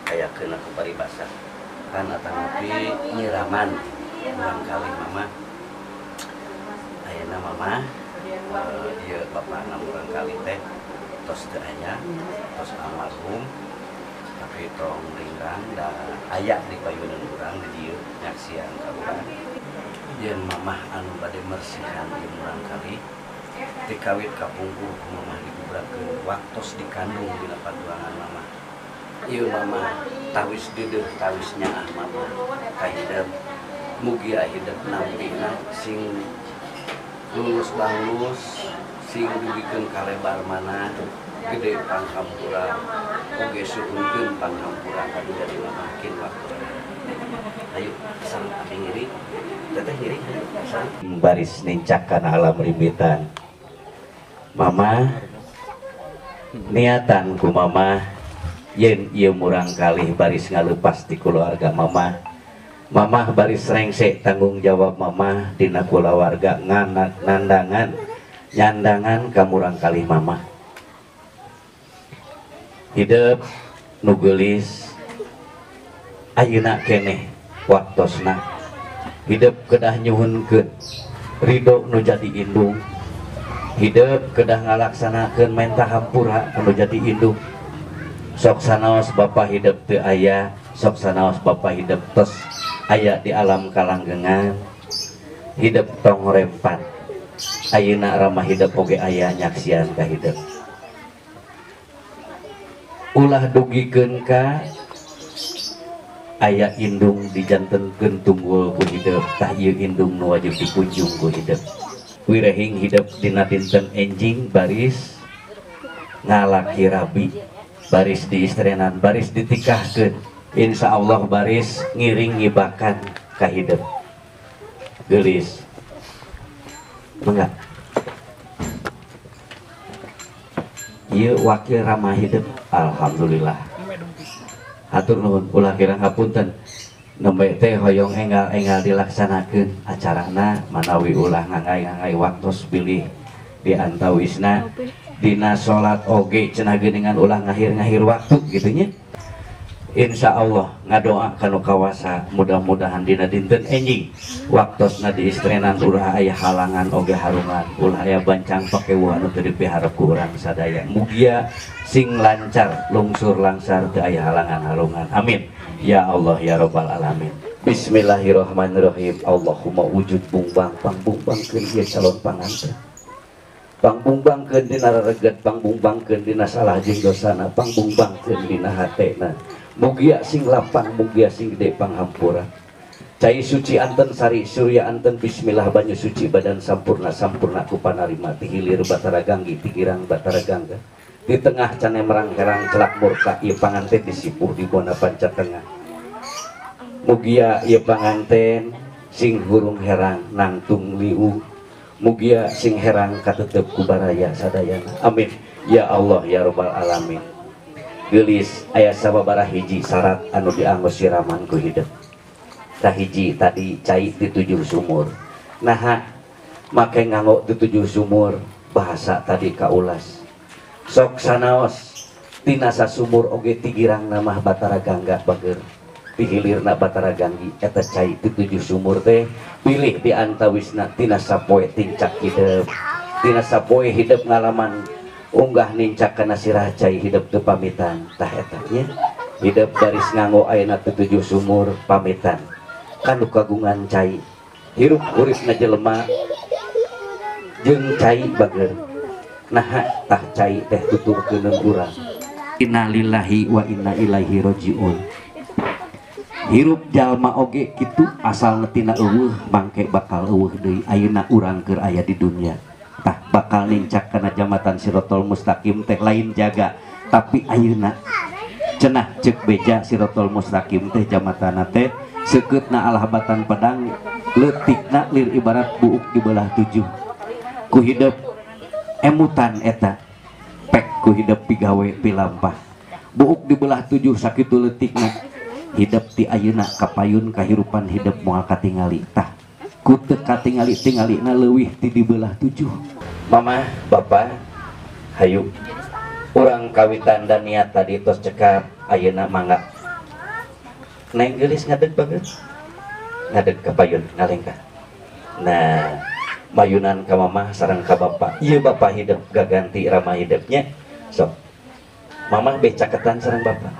Kayak kena ku paribasa kan atanapi nyiraman murangkalih mama ayeuna mama ieu bapana murangkalih teh tos teu aya tos almarhum tapi tong ringrang da aya di payunan urang di dieu nyaksian ka urang yen mamah anu bade mersihan ieu murangkalih ti kawit kapungkur ku mamah digubrakeun waktos dikandung dina patuangan mamah. Ieu mama tawis deudeuh tawis nyaah mama ka hidep mugia hidep nampina sing lulus banglus sing dugikeun ka lebar mana gede panghampura oge suhunkeun panghampura anu jadi mamakin waktu. Ayo sareng abdi ngiring teteh ngiring sareng baris nincak kana alam rimbitan mama niatan ku mama yen ieu murangkalih baris ngalepas ti kulawarga mamah. Mamah baris rengse tanggung jawab mamah dina kulawarga nandangan nyandangan ka murangkalih mamah. Hidep nu geulis ayeuna keneh waktosna hidep kedah nyuhunkeun ridho nu jadi indung, hidep kedah ngalaksanakeun menta hampura anu jadi indung. Sok sanaos bapa hidep teu aya, sok sanaos bapa hidep tos aya di alam kalanggengan, hidep tong rempat. Ayeuna ramah hidep oge aya nyaksian ka hidep. Ulah dugikeun ka aya indung dijantenkeun tunggul ku hidep, tah ieu indung nu wajib dikunjung ku hidep. Wirehing hidep dina dinten enjing baris ngalaki rabi, baris diistrenan, baris ditikahkeun, insya Allah baris ngiring ngibakan ka hidep. Geulis mangga ieu wakil ramah hidep, alhamdulillah. Hatur nuhun ulah kirang hapunten nembe teh hoyong enggal-enggal dilaksanakeun acarana manawi ulah nganggai-nganggai waktos bilih di antawisna dina salat oge cenah geuningan ulah ngahir-ngahir waktu gitu nya. Insya Allah ngadoa kanu kawasa mudah-mudahan dina dinten enjing waktosna diistrenan ulah aya halangan oge harungan ulah aya bancang pakewuh anu teu dipiharep ku urang sadaya mugia sing lancar lungsur langsar teu aya halangan harungan, amin ya Allah ya robbal alamin. Bismillahirrahmanirrahim. Allahumma wujud bungbang pangbungbangkeun ieu calon panganten, pangbungbangkeun dina rereget, pangbungbangkeun dina salah jeung dosana, pangbungbangkeun dina hatena, mugia sing lapang, mugia sing gede panghampura. Cai suci anten sari surya anten bismillah banyu suci badan sampurna sampurna ku panarima ti hilir batara ganggi ti girang batara gangga di tengah cane merang herang celak murka ieu panganten disipuh di bona panca tengah, mugia ieu panganten sing hurung herang nangtung liu, mugia sing herang katetep ku baraya sadayana, amin ya Allah ya robbal alamin. Geulis aya sababaraha hiji syarat anu dianggo siraman ku hidep. Kahiji tadi cai di 7 sumur, naha make nganggo di 7 sumur bahasa tadi kaulas sok sanaos tina sasumur oge tigirang namah batara gangga bager tihilirna batara ganggi eta cai di 7 sumur teh pilih di antawisna tina sapoe tincak hidep, tina sapoe hidep ngalaman unggah nincak kana sirah cai hidep teu pamitan. Tah eta nya hidep baris nganggo ayeuna teu 7 sumur pamitan kanu kagungan cai hirup uripna jelema jeung cai bager. Naha tah cai teh tuturkeun urang innalillahi wa inna ilaihi rajiun. Hirup jalma oge kitu asalna tina eueuh mangke bakal eueuh deui ayeuna urang keur aya di dunya. Tah bakal nincak kana jambatan sirotol mustaqim teh lain jaga tapi ayeuna cenah ceuk beja sirotol mustaqim teh jambatana teh seukeutna alhabatan pedang leutikna lir ibarat buuk dibelah 7 ku hidep emutan eta Pek ku hidep pigawe pilampah. Buuk dibelah 7 sakitu leutikna. Hidep ti ayeuna kapayun kahirupan hidep moal katingali. Tah ku teu katingali tingalina leuwih ti dibelah 7. Mama, Bapak, hayu urang kawitan dan niat tadi tos cekap ayeuna mangga. Neng geulis ngadeg bageun. Ngadeg ka payun ngalengkah. Nah, mayunan ka mamah sareng ka bapak. Ieu bapak hidep gaganti ramah hidepnya. Sok. Mamah beh caketan sareng bapak.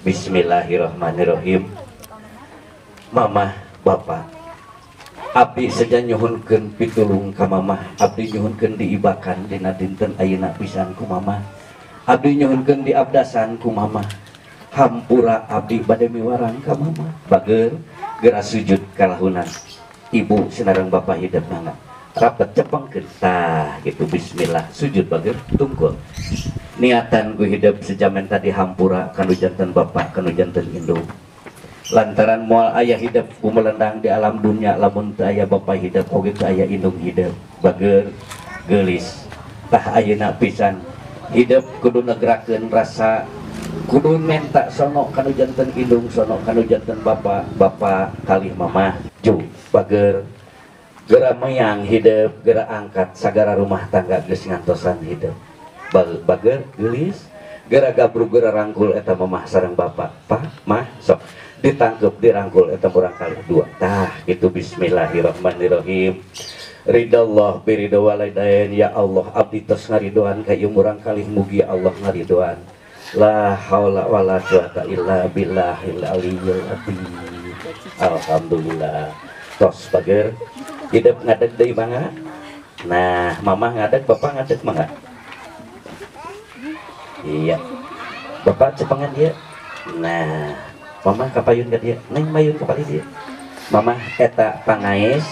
Bismillahirrahmanirrahim. Mamah, bapak, abdi seja nyuhunkeun pitulung ka mamah, abdi nyuhunkeun diibakan dina dinten ayeuna pisan ku mamah. Abdi nyuhunkeun diabdasan ku mamah. Hampura abdi bade miwarang ka mamah. Bager geura sujud kalahunan. Ibu sinareng bapak hidep mangga. Rapet cepengkeun tah gitu bismillah sujud bager tungkul. Niatan ku hidep sejaman tadi hampura kanu janten bapak kanu janten indung. Lantaran moal aya hidep ku melendang di alam dunia lamun teu aya bapak hidep oge teu aya indung hidep. Bager geulis. Tah ayeuna pisan hidep kudu negrakeun rasa kudu menta sono kanu janten indung sono kanu janten bapak bapak kalih mamah. Ju bager gera meyang hidep gera angkat sagara rumah tangga geus ngantosan hidep. Bager geulis gera gabrug gera rangkul eta mamah sareng bapak pak mah sok ditangkep dirangkul eta murang kali 2 tah gitu bismillahirrahmanirrahim. Ridallah biridho walidain ya Allah abdi tos ngaridoan ka ieu murang kalih mugi Allah ngaridoan. La haula wala quwata illa billahil aliyyil azim. Alhamdulillah. Tos bager hidep ngadeg deui mangga. Nah, mamah ngadeg, bapak ngadeg mangga. Iya. Bapak cepengan dia. Nah, mamah kapayun ka dia. Neng mayun ka palih dia. Mamah eta pangaes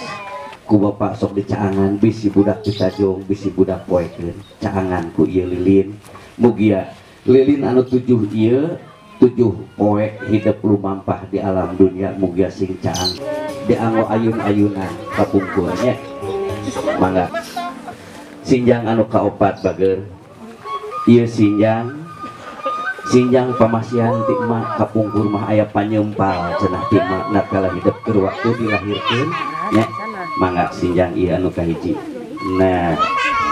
ku bapak sok dicaangan bisi budak ditajong, bisi budak poekeun. Caangan ku ieu lilin. Mugia lilin anu 7 ieu 7 poe hidep lumampah di alam dunia mugia sing caang dianggo ayun-ayunan kapungkurnya. Mangga. Sinjang anu kaopat bager. Ieu sinjang sinjang pamasihan ti emak kapungkur mah aya panyempal cenah ti emak nakala hidep keur waktu dilahirkeun nya. Mangga sinjang ieu anu kahiji. Nah,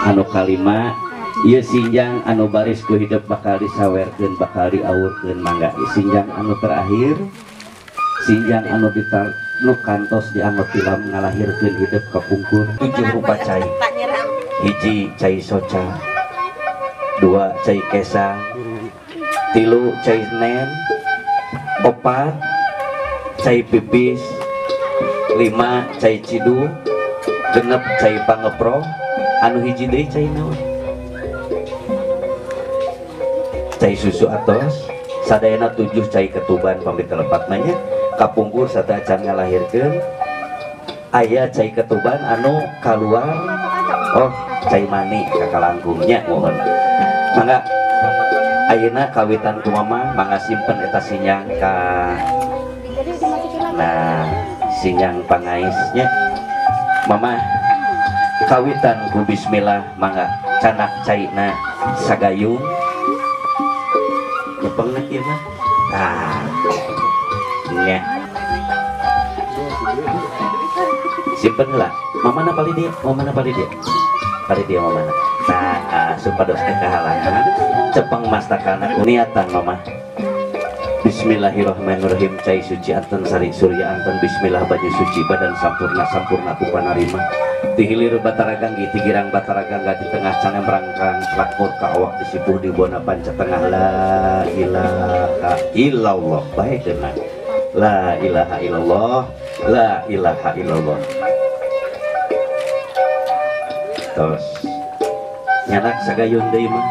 anu kalima ieu sinjang anu baris ku hidep bakal disawerkeun bakal diawurkeun mangga. Sinjang anu terakhir sinjang anu nu kantos dianggap tilam ngalahirkeun hidep kapungkur 7 rupa cai. Hiji cai soca, 2 cai kesang, 3 cai nen, 4 cai pipis, 5 cai cidu, 6 cai pangepro, anu hiji deui cai naon? Cai susu atos, sadayana 7 cai ketuban pamit telepatna nya. Kapungkur sateuacan ngalahirkeun aya cai ketuban anu kaluar oh cai mani kakalangkungnya mohon. Mangga ayeuna kawitan ku mama mangga simpen eta sinyang ka nah sinyang pangaisnya. Mama kawitan ku bismillah mangga canak caina sagayung nyepengna ieu mah. Tah nya simpen lah. Mama na pali dia, mama na pali dia, pali dia mama na. Nah, supados teh kahalangan cepeng mastakana niatan mama. Bismillahirrahmanirrahim. Cai suci anten sari surya anten bismillah banyu suci badan sampurna sampurna ku panarima. Ti hilir batara ganggi ti girang batara gangga di tengah canem rangkang lakmur ka awak disipuh di buana panca tengah la ilaha illallah bae deuna. La ilaha illallah, la ilaha illallah. Tos nyanak sagayun deui mah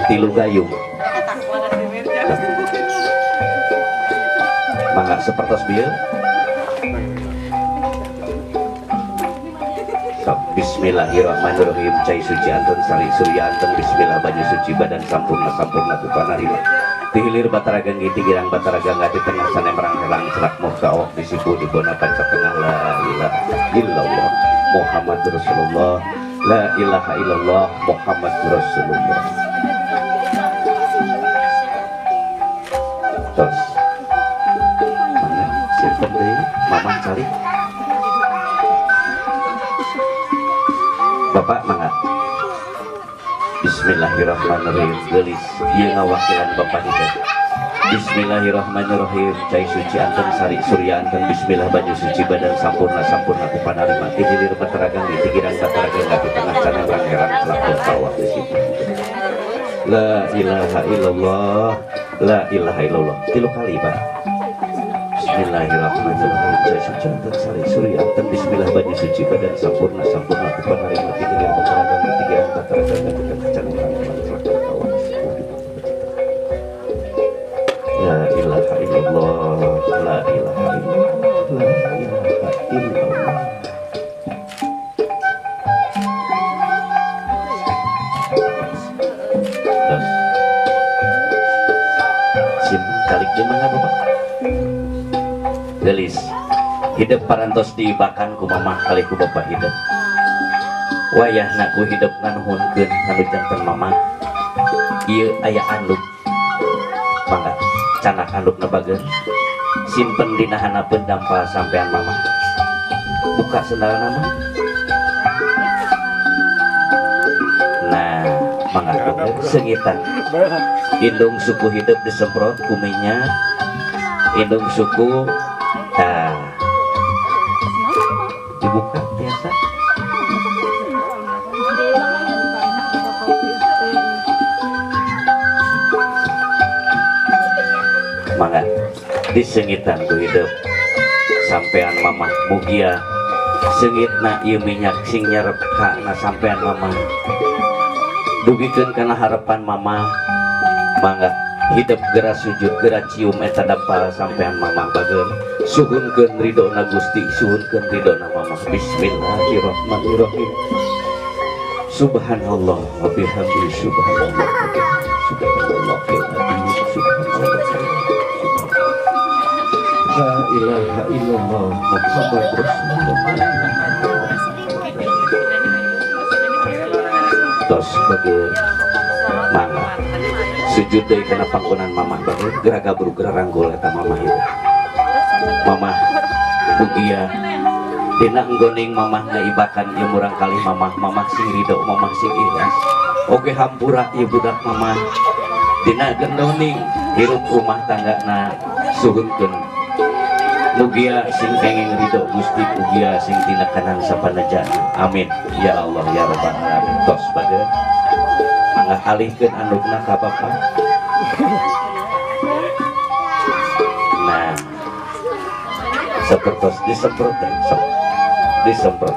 3 gayung. Mangga sapertos bieu. Sok bismillahirrahmanirrahim. Cai suci anten sari surya anten bismillah banyu suci badan sampurna sampurna ku panarima. Ti hilir batara ganggi ti girang batara gangga di tengah sanem rangkelang celak muka awak disipu di bona panca tengah la ilaha illallah Muhammad Rasulullah la ilaha illallah Muhammad Rasulullah. Bismillahirrahmanirrahim. Geulis ieu ngawakilan Bapak Hidep. Bismillahirrahmanirrahim. Cai suci anten sari surya anten bismillah banyu suci badan sampurna sampurna ku panarima ti hilir bataragang di pikiran bataragang di tengah canang rangherang selakon kawah di situ. La ilaha illallah, la ilaha illallah. Tilu kali Pak. Bismillahirrahmanirrahim. Cai suci anten sari surya anten bismillah banyu suci badan sampurna sampurna ku panarima ti hilir bataragang di pikiran bataragang di tengah canang rangherang selakon kawah di situ. La ilaha illallah, la ilaha illallah, la ilaha illallah. Terus sim kalik gimana Bapak? Gelis hidup parantos diibakan ku mamah kali ku Bapak hidup. Wayahna ku hidup nganuhunkeun kanu janten mamah. Ieu aya anduk. Mangga canak andukna bageun simpen dina hanapeun dampal sampean mamah. Buka sendalna mah. Nah, mangga seungitan. Indung suku hidup disemprot ku minyak. Indung suku tah dibuka biasa. Mangga disengitan ku hidup sampean mamah mugia seungitna ieu minyak sing nyerep kana sampean mamah dugikeun kana harapan mamah. Mangga hidup geura sujud geura cium eta dampal sampean mamah bageun suhunkeun ridona Gusti suhunkeun ridona mamah. Bismillahirrahmanirrahim. Subhanallah wa bihamdihi subhanallah wa bihamdihi subhanallah subhanallah. La ilaha illallah Muhammad Rasulullah. Tos bagi mangga sujud deui kana panggonan mamah bae geura gabrug geura ranggul eta mamah ieu. Mamah mugia dina enggoning mamah ngaibakan ieu murang kali mamah, mamah sing ridho, mamah sing ikhlas. Oge hampura ieu budak mamah dina gendoning hirup rumah tanggana suhunkeun. Mugia sing kenging ridho Gusti, mugia sing tinekanan sapanejana. Amin ya Allah ya rabbal alamin. Tos bageun mangga alihkeun andukna ka bapa. Nah, sapertos disemprot sok disemprot.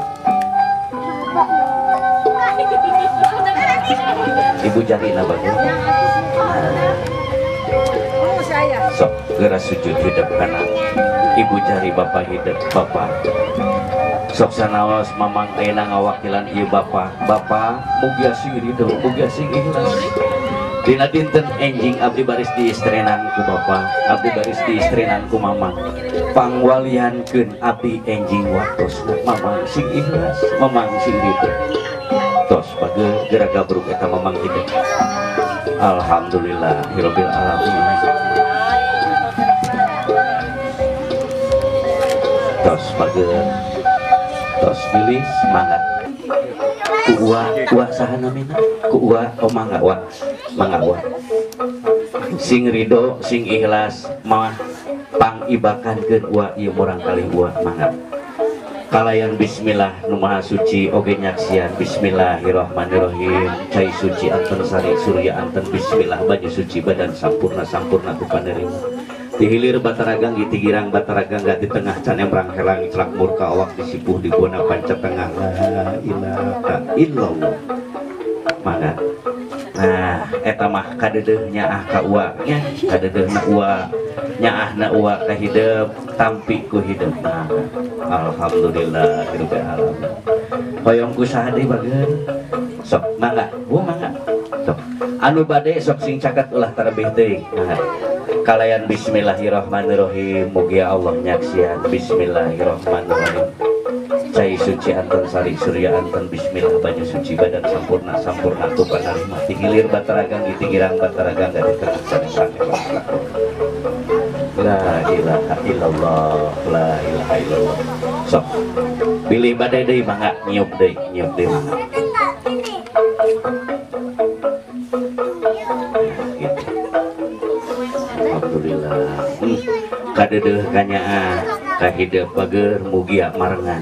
Ibu jarina bageun. Nah. Sok geura sujud hidup kana ibu jari bapak hidup bapak. Sok sanaos mamang ayeuna ngawakilan ieu bapak. Bapak mugia sing ridho, mugia sing ikhlas. Dina dinten enjing abdi baris diistrenan ku bapak, abdi baris diistrenan ku mamang. Pangwaliankeun abdi enjing waktosna mamang sing ikhlas, mamang sing ridho. Tos bageun geura gabrug eta mamang hidup. Alhamdulillahirabbil alamin. Tos bageun tos bilis mangga ku uwa, uwa saha namina ku uwa, oh mangga uwa, mangga uwa sing ridho sing ikhlas mah pangibakankeun uwa ieu murang kali uwa mangga kalayan bismillah nu maha suci oge nyaksian. Bismillahirrahmanirrahim. Cai suci anten sari surya anten bismillah banyu suci badan sampurna sampurna ku panerima di hilir bataragang di tigirang bataragang di tengah canemrang herang celak murka awak disipuh di gona panca tengah. La ilaha illallah. Mangga. Nah eta mah kadeudeuh nyaah ka uwa nya, kadeudeuhna uwa nyaahna uwa ka hideub tampi ku hideub. Nah, alhamdulillah rabbil alamin. Hoyong ku saha deui bageun sok mangga bu mangga sok anu bade sok sing caket ulah tarebih teuing. Mangga kalayan bismillahirrahmanirrahim. Mugia Allah nyaksian. Bismillahirrahmanirrahim. Cai suci anten sari surya anten bismillah banyu suci badan sampurna sampurna tu panarima ti hilir bataragang di tigirang bataragang di tengah sanesang. La ilaha illallah, la ilaha illallah. Sok pilih badai deui mangga nyiup deui, nyiup deui mangga. Gitu. Alhamdulillah. Kadeudeuh kanyaah kahidep bager mugia marengan.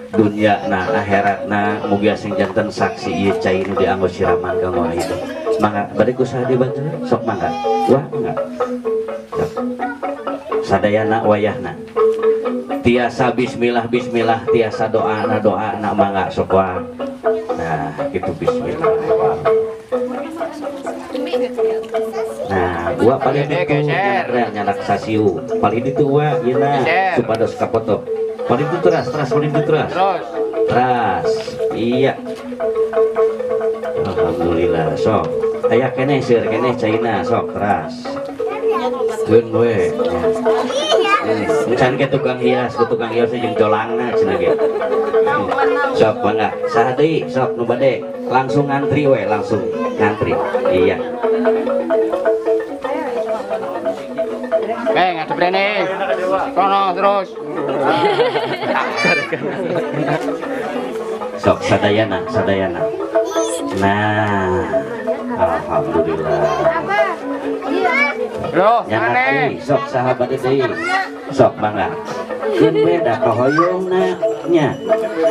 Dunya na akhiratna mugia sing janten saksi ieu cai nu dianggo siraman kanggo hidup. Mangga bade ku saha dibantu? Sok mangga. Wah, mangga. Sok. Sadayana wayahna. Tiasa bismillah bismillah, tiasa doana doana mangga sok wae. Nah, gitu bismillah. Nah, gua paling itu nyanak sasiu. Paling itu gua yeuna supados kapoto. Paling itu teras, teras, paling itu teras. Teras. Iya. Alhamdulillah, sok. Aya keneh seur keneh caina sok teras. Keun we. Encan ke tukang hias, ke tukang hias jeung colangna cenah ge. Sok mangga. Saha deui sok nu bade langsung ngantri we, langsung ngantri. Iya. Ngadep rene. Kono terus. Sok sadayana, sadayana. Nah, alhamdulillah. Loh, aneh. Sok sahabat deui. Sok mangga. Keun we da kahoyongna nya.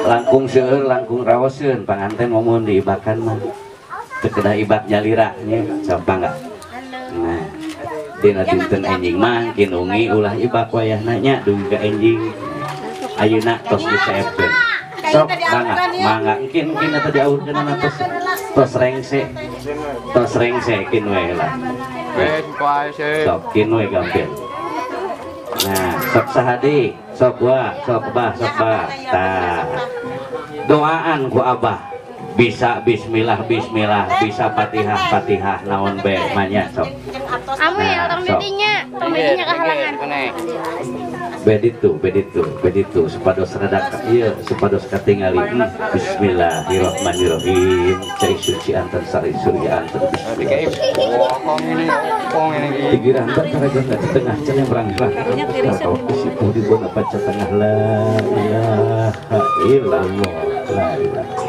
Langkung seueur langkung raoseun panganten ngomong diibakan mah. Teu kedah ibak nyalira nya. Sok mangga. Nah, dina dinten enjing mah kinungi ulah ibak wayahna nya dugi ka enjing. Ayeuna tos diseepkeun. Sok mangga, mangga engkin engkin eta diaurkeunana tos tos rengse. Tos rengse kin we lah. Sok kin we gampil. Nah, sok saha deui? Sok wa, sok bah, sok bah. Tah. Doaan ku abah. Bisa bismillah bismillah, bisa fatihah fatihah naon be manya sok. Amil tong didinya, tong didinya kahalangan. Beditu, beditu, beditu supados rada ieu supados katingali. Bismillahirrahmanirrahim. Cai suci anten sari surya anten bismillah. Pikiran taraga di tengah cenah berangkat. Kau disipu di buana paca tengah la ilaha illallah la ilaha.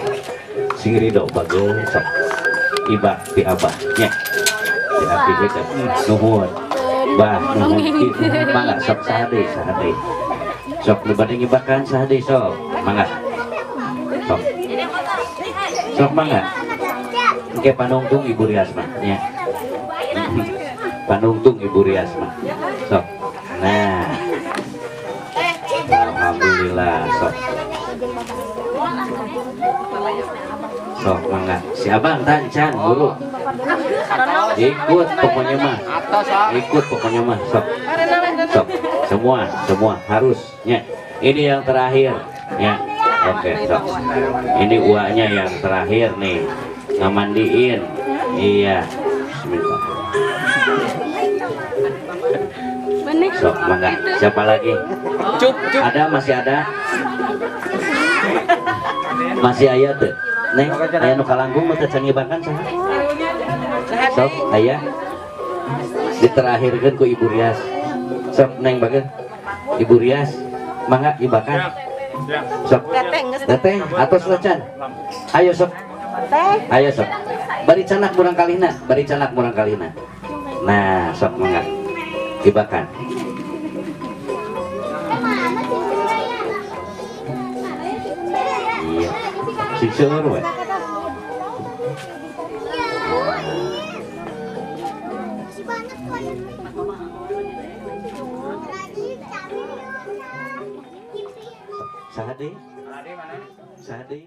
Sing ridho bago sok ibak ti abah nya. Ti abdi kita nuhun. Bah nuhun mangga sok sahade sahade. Sok nu bade ngibakan sahade sok mangga. Sok. Sok mangga. Engke panungtung Ibu Rias mah nya. Panungtung Ibu Rias mah. Sok. Nah. Alhamdulillah sok. Sok mangga. Si abang tancan buru. Ikut pokoknya mah. Ikut pokoknya mah sok. Sok. Semua, semua harusnya. Ini yang terakhir ya. Oke, sok. Ini uaknya yang terakhir nih. Ngamandiin. Iya. Bismillah. Sok mangga. Siapa lagi? Ada masih ada? Masih aya teu? Neng, aya nu kalangkung mah teu can ngibakan saha? Sok aya. Diterakhirkeun ku Ibu Rias. Sok neng bageun. Ibu Rias, mangga ibakan. Sok. Teteh atos can. Ayo sok. Ayo sok. Bari canak murang kalihna, bari canak murang kalihna. Nah, sok mangga. Ibakan. Iya. Sing seueur we. Saha deui? Saha deui?